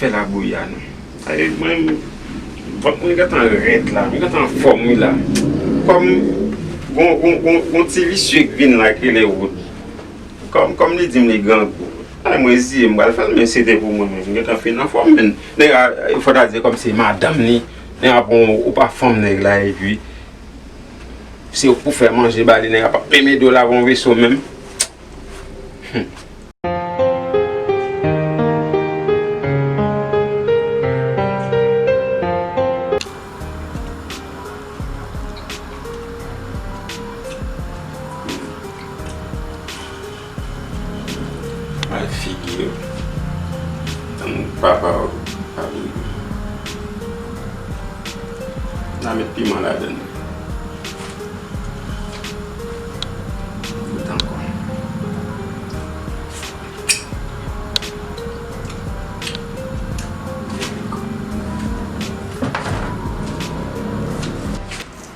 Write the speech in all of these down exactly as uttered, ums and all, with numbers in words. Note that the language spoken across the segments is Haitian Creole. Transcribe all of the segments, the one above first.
Fè labouyi a non. Ay, mwen, vant mwen gentan rèd la, mwen gentan anfòm wi la. Kòm gon, gon, gon, gon ti visye k vin la ki rele Wood. Kòm, kòm li di m li grangou. Ay, mwen reziye m, m pral fè l, men se te pou mwen menm, m gentan fin anfòm, men nèg la, fò ta di kòm se madanm li, nèg la pran ou pa fanm nèg la, epi se ou k pou fè manje ba li, nèg la p ap menm ede w lave yon veso menm. Hmm. Ay figi yo. Tann papa w ap rive. N a met piman ladann. Met ankò.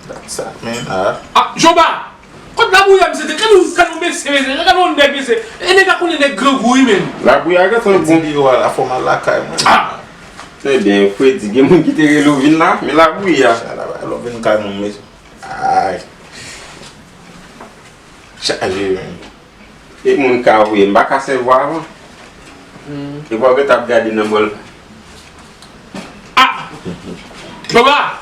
That's that, man. Ah. Ah, Joba! Kot labouyi a, mesye? Gade yon, gade yon mesye, mesye. Gade yon nèg, mesye. E nèg la konnen nèg grangou, wi, men. Labouyi a gentan bon. Fredi, yo, la fò m al lakay mwen. Ah! Ebyen, Fredi, gen moun ki te rele w vin la, men labouyi a. Sa la, lè w vin kay moun, mesye. Ay. Chaje, men. E moun ka voye, m pa ka sèvi w avan. Hmm. E w ap ret ap gade nan bòl. Ah! Papa!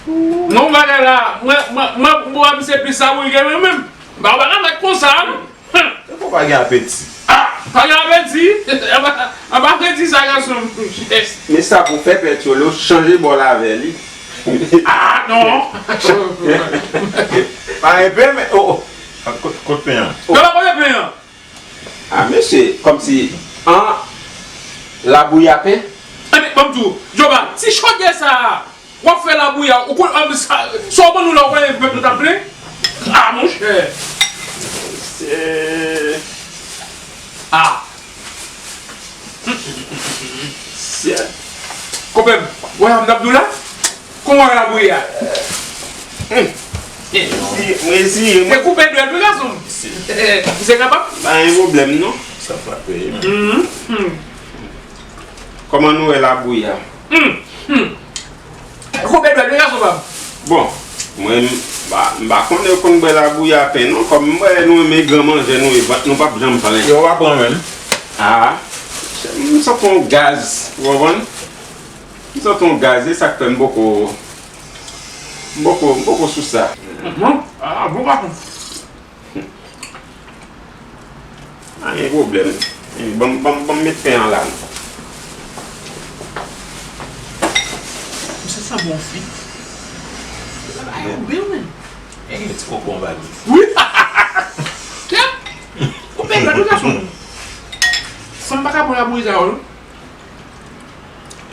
Non, bagay la, mwen, mwen, mwen, mwen, mwen, se plis sa mwen gen mwen menm. Ba, ba, la, mèt konsa, non? Hum. E pou pa gen apeti. Ah! Pa gen apeti? Anba, anba apeti sa, gason. Yes. Men sa pou fè pèt yo, lè w chanje bòl avè li. Ah, non! Pa enpe, men, oh, oh. Kot, kot pen an? Papa, kote pen an? Ah, mesye, kòmsi, an, labouyi a pen? Ebyen, ban m di w, Joba, ti chodyè sa a, w ap fè labouyi a, ou konn, an, sa, sa w ban nou la, ou konnen pèp nou t ap plen? Ah, monchè. Mesye. Ah. Mesye. Konpè m, w wè sa m t ap di w la? Kòman w wè labouyi a? Hmm. Mwen esi, mwen esi, mwen. Se koupe dwèt wi, gason. Misye kapab? Pa gen pwoblèm, non. Sa frape, wi, men. Mhm. Kòman nou wè labouyi a? Hmm. Hmm. Koupe dwèt wi, gason pa m. Bon, mwen, m pa, m pa konnen yo konn bwè labouyi a pen, non. Kòm m wè nou renmen gran manjè, nou, e vant nou p ap janm plen. Yo, w pa pran menm. Ah, m santi yon gaz, ou konprann? M santi yon gaz, e sa k fè m poko, m poko, m poko sou sa. Mhm. Ah, bon, pa bon. Pa gen pwoblèm. Ban m, ban m, ban m met pen an la. Misye sanble yon fi. Ay, ou byen, men. E, ti koko anba li. Wi. Kè? Ou byen, la, tout gason. Fanm pa ka pran labouyi sa yo, non.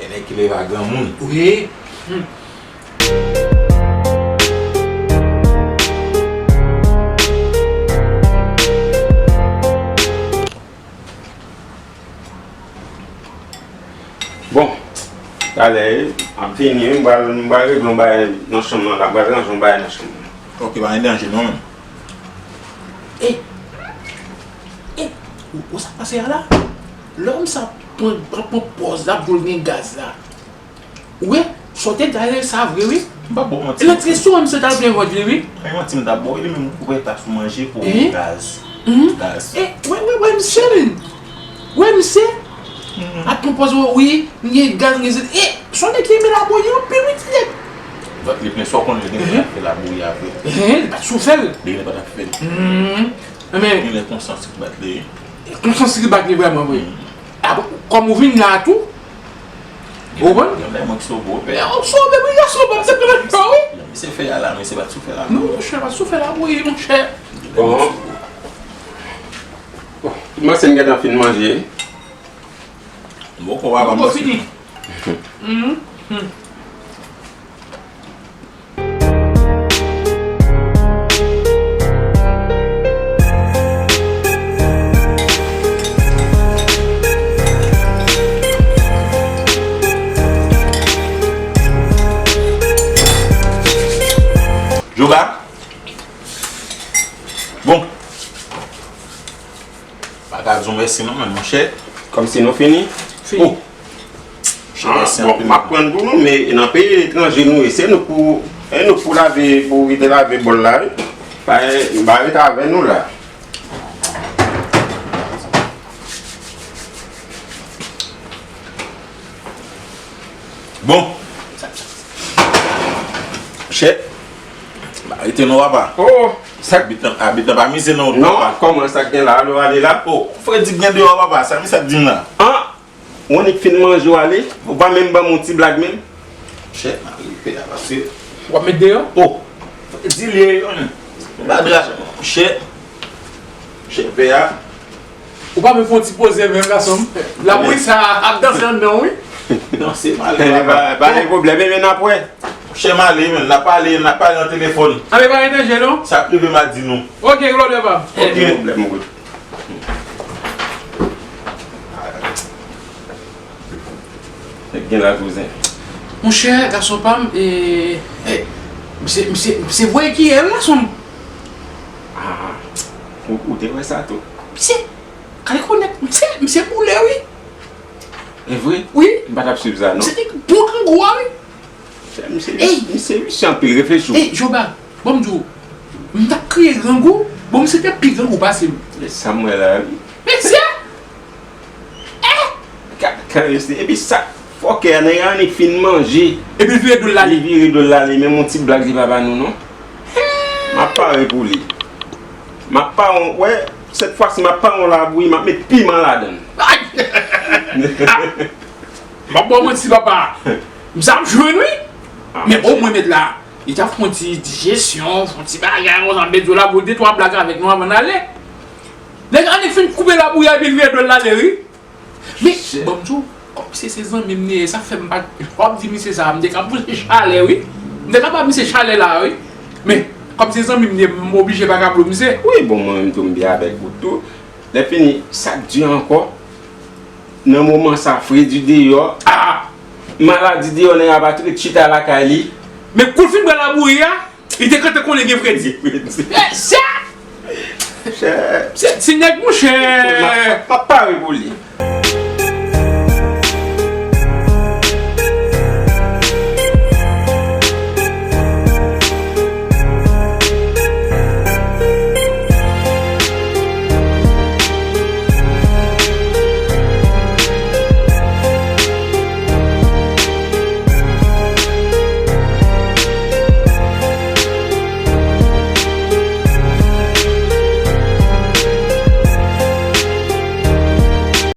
E nèg ki leve a granmoun. Wi. Hmm. Bon, talè, m ap vini, wi, m pral, m pral regle yon bagay nan chanm nan la, m pral ranje yon bagay nan chanm nan. Ok, pa gen danje non, men. E, e, ou, ou sa pase a la? Lòm sa pran, pran, pran pòz la, pou l gen gaz la. Ou wè, sa w te di a, sa vre, wi. M p ap ba w manti. E lòt kesyon, misye ta byen vòt li, wi. Mwen manti m t ap ba w, li menm ou wè ta sou manje pou gaz. Mhm. Gaz. E, wè, wè, wè, misye, men. Wè, misye. Mhm. Ap pran pòz, wi, m gen gaz, m gen se. E, sa w nèg ki renmen labouyi anpil, wi, ti nèg. Vant li plen, sa w konnen, li gen fè labouyi a vre. Ehe, li pa t sou fè l. Li gen fè l. Mhm. Men. Li gen konsyans ki bat li. Konsyans ki bat li vrèman, vre. Mhm. Apre, kòm ou vin la tou, ou konprann? Gen lè mwen ki sove w, pè. Ou sove m, wi, gason, ban m se pran kò, wi. Misye fè a la, misye pa t sou fè la. Non, monchè, pa t sou fè la, wi, monchè. Bon. Bon, m panse n gentan fin manje. Bon, kò a pa fini. Mhm. Joba. Bon. Pa ka di w mèsi non, men monchè. Kòmsi nou fini? Fini. Oh. Ah, bon, m ap pran pou nou, men nan peyi etranje nou ye, se nou pou, e nou pou lave, pou kite lave bòl la, wi. Pa, pa ret avè nou la. Bon. Chè. Ba, rete non, papa. Oh, sa abit nan, abit nan pa mize non, papa. Non, kòman sa k gen la? Alo, ale la. Oh, frè di gen deyò, papa. Sa misye ap di m la? An, ou annik fin manje w ale. Ou pa menm ban m yon ti blag menm. Chè, mari pè a, paske w ap met deyò? Oh, di li, ba dra, chè. Chè pè a. Ou pa vle fè yon ti poze menm, gason m? Labouyi sa ap danse anndan w, wi. Non, se male, papa. Pa gen pwoblèm, men n ap wè. Chè, male, men n ap pale, n ap pale nan telefòn. A, men pa gen danje, non. Sa k rive m a di nou. Ok, glòryè pa. Ok. Pa gen pwoblèm, wi. Nèg gen la, kouzen. Monchè, gason pa m, e, e, misye, misye, misye voye kiyè, wi, gason m. Ah, ou, ou te wè sa tou? Misye, kale konnèt, misye, misye boule, wi. E vre? Wi. M pa t ap swiv sa, non. Misye te bon grangou a, wi. Misye, misye, misye anpil, reflechi w. Ey, Joba, bon, m di w, m t ap kriye grangou, bon, misye te pi grangou pase m. E sa m wè la, wi. Mesye! Eh! Ka, ka, epi sa, fòkè a, nèg la annik fin manje. Epi l vire do l l ale. Li vire do l l ale, menm yon ti blag li pa ba nou, non. M ap pare pou li. M ap pare, wè, sèt fwa si m ap pare yon labouyi, m ap met piman ladan l. Ay! M ap ba w manti, papa. M sa ap jwenn, wi. Ah, men omwen met la, li ta fè yon ti dijesyon, fè yon ti bagay, konsa, m met dlo la, pou de twa blag avèk nou avan n ale. Nèg la annik fin koupe labouyi a, epi l vire do l l ale, wi. Men, bon, m di w, kòm se, se zanmi m li ye, sa fè m pa, w ap di misye sa, m te ka pouse chalè, wi. M te ka ba misye chalè la, wi. Men, kòm se zanmi m li ye, m oblije pa ka blo misye. Wi, bon, mwen menm tou, m byen avèk ou tou. Lè fini, sa k di ankò? Nan moman sa, fredi deyò. Ah! Maladi deyò, nèg la pa tou chita lakay li. Men kou l fin pran labouyi a, li te gentan konnen gen fredi. Gen fredi. Eh, sa! Chè. Se ti nèg, monchè. M ap, m ap pare pou li.